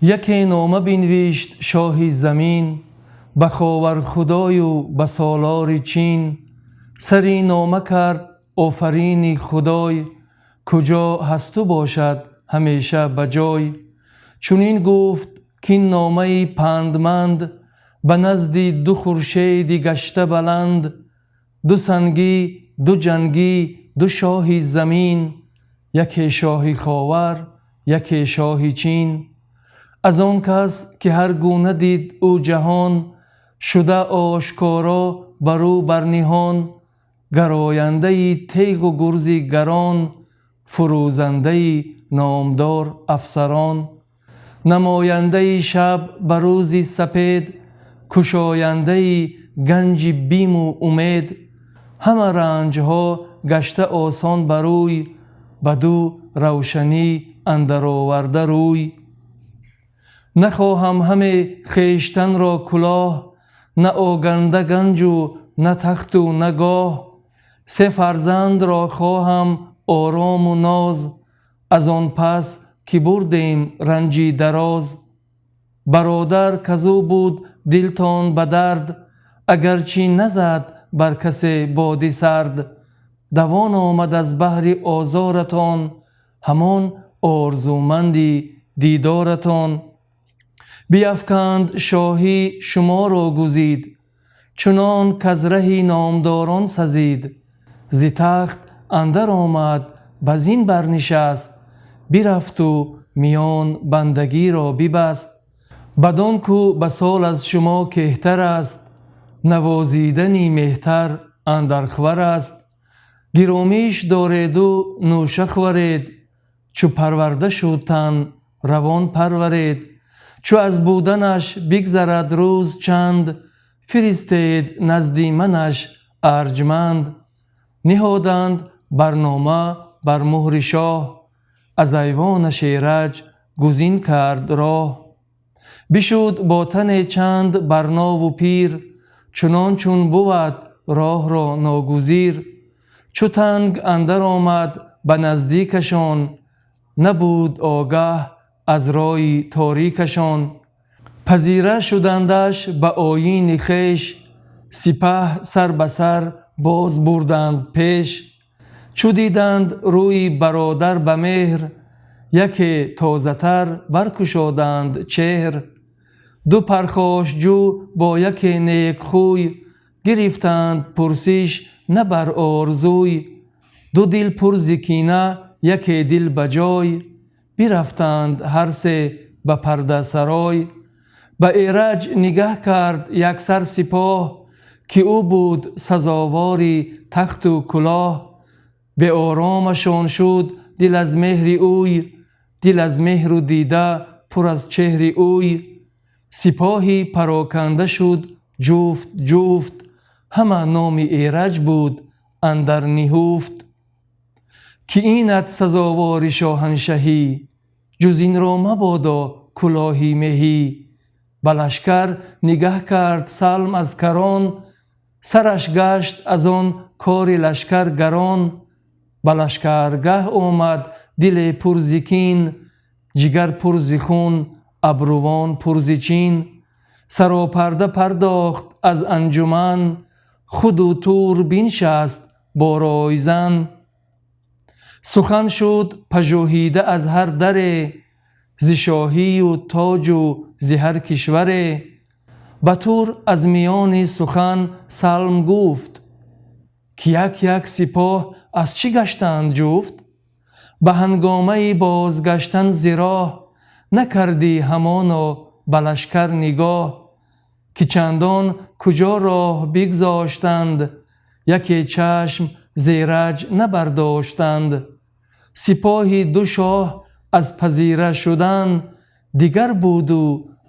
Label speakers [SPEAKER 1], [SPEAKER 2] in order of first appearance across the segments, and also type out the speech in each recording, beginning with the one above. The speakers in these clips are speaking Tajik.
[SPEAKER 1] Яке нома бинавишт шоҳи замин, ба ховари Худой ва ба солори Чин. Сари нома кард офарин Худой, куҷо ҳасту бошад ҳамеша ба ҷой. Чунин гуфт к-ин номаи пандманд, ба назди ду хуршед гашта баланд. Ду сангӣ, ду ҷангӣ, ду шоҳи замин, яке шоҳи Ховар, яке шоҳи Чин. Аз он кас ки ҳар гуна дид ӯ ҷаҳон, шуда ошкоро бар ӯ бар ниҳон. Гарояндаи тегу гурзи гарон, фурӯзандаи номдор афсарон. Намояндаи шаб ба рӯзи сапед, кушояндаи ганҷи биму умед. Ҳама ранҷҳо гашта осон бар ӯй, бадӯ равшанӣ андар оварда рӯй. Нахоҳам ҳама хештан ро кулоҳ, на оганда ганҷу на тахту на гоҳ. Се фарзанд ро хоҳам орому ноз, аз он пас ки бурдем ранҷи дароз. Бародар казу буд дилтон ба дард, агарчи назад бар касе боди сард. Давон омад аз баҳри озоратон, ҳамон орзуманди дидоратон. Биафканд шоҳӣ шуморо гузид, чунон к-аз раҳи номдорон созид. Зи тахт андар омад ба зин барнишаст, бирафт ва миёни бандагӣ ро бибаст. Бад-он ку ба сол аз шумо каҳтар аст, навозидани меҳтар андар хор аст. Гиромиш доред ва нӯша хӯред, чу парварда шуд тан равон парваред. Чу аз буданаш бигзарад рӯз чанд, фиристед назди манаш арҷуманд. Ниҳоданд барнома бар меҳри шоҳ, аз айвони Шераж гузин кард роҳ. Бишуд бо тан чанд барно ва пир, чунон чун бувад роҳ-ро ногузир. Чу танг андар омад ба наздикашон, набуд огаҳ аз роҳи торикашон. Пазира шудандаш ба оини хеш, сипаҳ сар ба сар боз бурданд пеш. Чу диданд рӯи бародар ба меҳр, яке тозатар баркушоданд чеҳр. Ду пархошҷӯ бо яке некхӯй, гирифтанд пурсиш на бар орзуй. Ду дил пур зи кина, яке дил ба ҷой, бирафтанд ҳар се ба парда сарой. Ба Эраҷ нигаҳ кард яксар сипоҳ, ки ӯ буд сазовори тахту кулоҳ. Ба оромашон шуд дил аз меҳри ӯй, дил аз меҳру дида пур аз чеҳри ӯй. Сипоҳе пароканда шуд ҷуфт ҷуфт, ҳама номи Эраҷ буд андар ниҳуфт. Ки инат сазовори шоҳаншаҳӣ, ҷуз ин ро мабодо кулоҳи меҳӣ. Ба лашкар нигаҳ кард Салм аз карон, сараш гашт аз он кори лашкар гарон. Ба лашкаргаҳ омад дил пур зи кин, ҷигар пур зи хун, абрувон пур зи чин. Саропарда пардохт аз анҷуман, худу тур биншаст бо ройзан. Сухан шуд пажӯҳида аз ҳар даре, зи шоҳӣ ва тоҷу зи ҳар кишваре. Ба тур аз миёни сухан Салм гуфт, ки як як сипоҳ аз чӣ гаштанд ҷуфт? Ба ҳангомаи бозгаштан зи роҳ, накардӣ ҳамоно ба лашкар нигоҳ. Ки чандон куҷо роҳ бигзоштанд, яке чашм зи Эраҷ набардоштанд. Сипоҳи ду шоҳ аз пазира шудан, дигар буду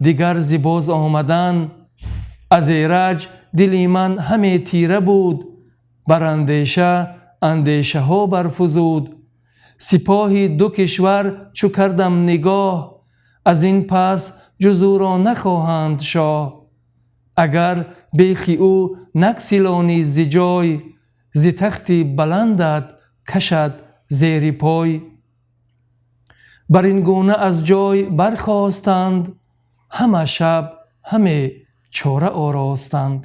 [SPEAKER 1] дигар зи боз омадан. Аз Эраҷ дили ман ҳама тира буд, бар андеша андешаҳо барфузуд. Сипоҳи ду кишвар чу кардам нигоҳ, аз ин пас ҷуз ӯро нахоҳанд шоҳ. Агар бехи ӯ наксилонӣ зи ҷой, зи тахти баландат кашад зери пой. Бар ин гуна аз ҷой бархостанд, ҳама шаб ҳаме чора оростанд.